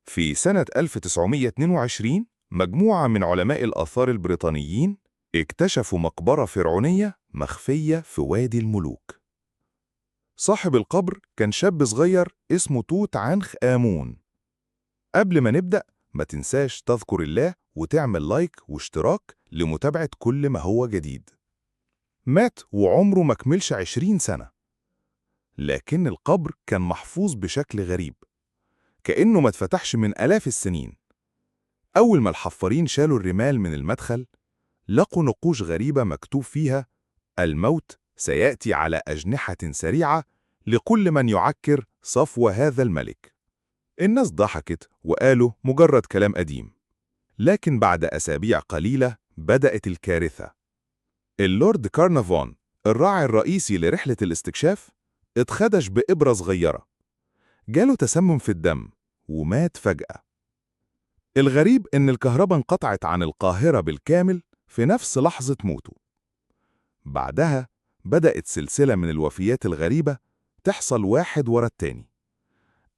في سنة 1922 مجموعة من علماء الآثار البريطانيين اكتشفوا مقبرة فرعونية مخفية في وادي الملوك. صاحب القبر كان شاب صغير اسمه توت عنخ آمون. قبل ما نبدأ ما تنساش تذكر الله وتعمل لايك واشتراك لمتابعة كل ما هو جديد. مات وعمره ما كملش 20 سنة، لكن القبر كان محفوظ بشكل غريب، كأنه ما اتفتحش من آلاف السنين. أول ما الحفارين شالوا الرمال من المدخل لقوا نقوش غريبة مكتوب فيها: الموت سيأتي على أجنحة سريعة لكل من يعكر صفو هذا الملك. الناس ضحكت وقالوا مجرد كلام قديم، لكن بعد أسابيع قليلة بدأت الكارثة. اللورد كارنافون، الراعي الرئيسي لرحلة الاستكشاف، اتخدش بإبرة صغيرة، جاله تسمم في الدم ومات فجأة. الغريب إن الكهرباء انقطعت عن القاهرة بالكامل في نفس لحظة موته. بعدها بدأت سلسلة من الوفيات الغريبة تحصل واحد ورا التاني.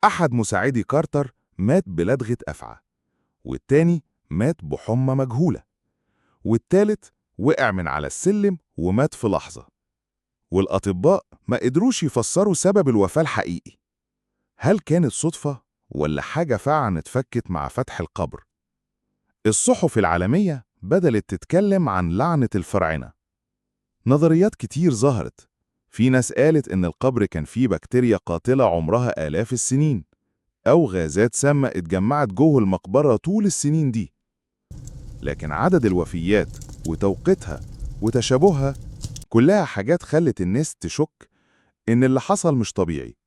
أحد مساعدي كارتر مات بلدغة أفعى، والتاني مات بحمى مجهولة، والتالت وقع من على السلم ومات في لحظة. والأطباء ما قدروش يفسروا سبب الوفاة الحقيقي. هل كانت صدفة ولا حاجة فعلا اتفكت مع فتح القبر؟ الصحف العالمية بدأت تتكلم عن لعنة الفراعنة. نظريات كتير ظهرت. في ناس قالت إن القبر كان فيه بكتيريا قاتلة عمرها آلاف السنين، أو غازات سامة اتجمعت جوه المقبرة طول السنين دي. لكن عدد الوفيات وتوقيتها وتشابهها كلها حاجات خلت الناس تشك إن اللي حصل مش طبيعي.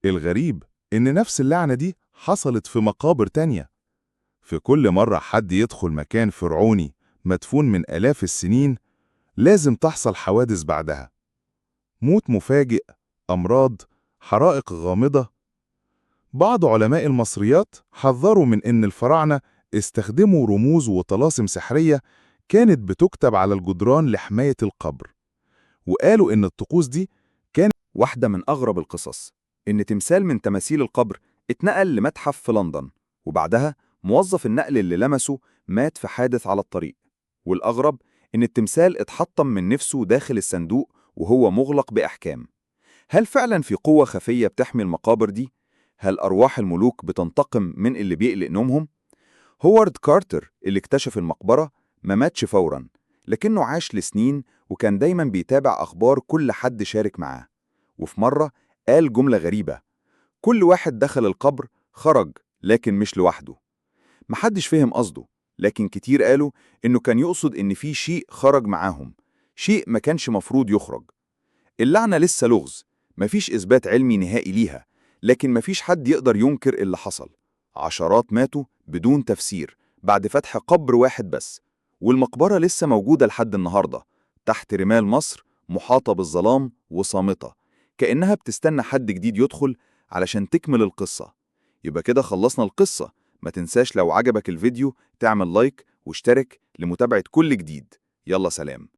الغريب إن نفس اللعنة دي حصلت في مقابر تانية. في كل مرة حد يدخل مكان فرعوني مدفون من آلاف السنين لازم تحصل حوادث بعدها: موت مفاجئ، أمراض، حرائق غامضة. بعض علماء المصريات حذروا من إن الفراعنة استخدموا رموز وطلاسم سحرية كانت بتكتب على الجدران لحماية القبر، وقالوا إن الطقوس دي كانت واحدة من أغرب القصص إن تمثال من تماثيل القبر اتنقل لمتحف في لندن، وبعدها موظف النقل اللي لمسه مات في حادث على الطريق. والأغرب إن التمثال اتحطم من نفسه داخل الصندوق وهو مغلق بإحكام. هل فعلا في قوة خفية بتحمي المقابر دي؟ هل أرواح الملوك بتنتقم من اللي بيقلق نومهم؟ هوارد كارتر اللي اكتشف المقبرة ما ماتش فورا، لكنه عاش لسنين وكان دايما بيتابع أخبار كل حد شارك معاه. وفي مرة قال جملة غريبة: كل واحد دخل القبر خرج، لكن مش لوحده. محدش فهم قصده، لكن كتير قالوا إنه كان يقصد إن في شيء خرج معاهم، شيء ما كانش مفروض يخرج. اللعنة لسه لغز، مفيش إثبات علمي نهائي ليها، لكن مفيش حد يقدر ينكر اللي حصل. عشرات ماتوا بدون تفسير بعد فتح قبر واحد بس، والمقبرة لسه موجودة لحد النهاردة تحت رمال مصر، محاطة بالظلام وصامتة، كأنها بتستنى حد جديد يدخل علشان تكمل القصة. يبقى كده خلصنا القصة. ما تنساش لو عجبك الفيديو تعمل لايك واشترك لمتابعة كل جديد. يلا سلام.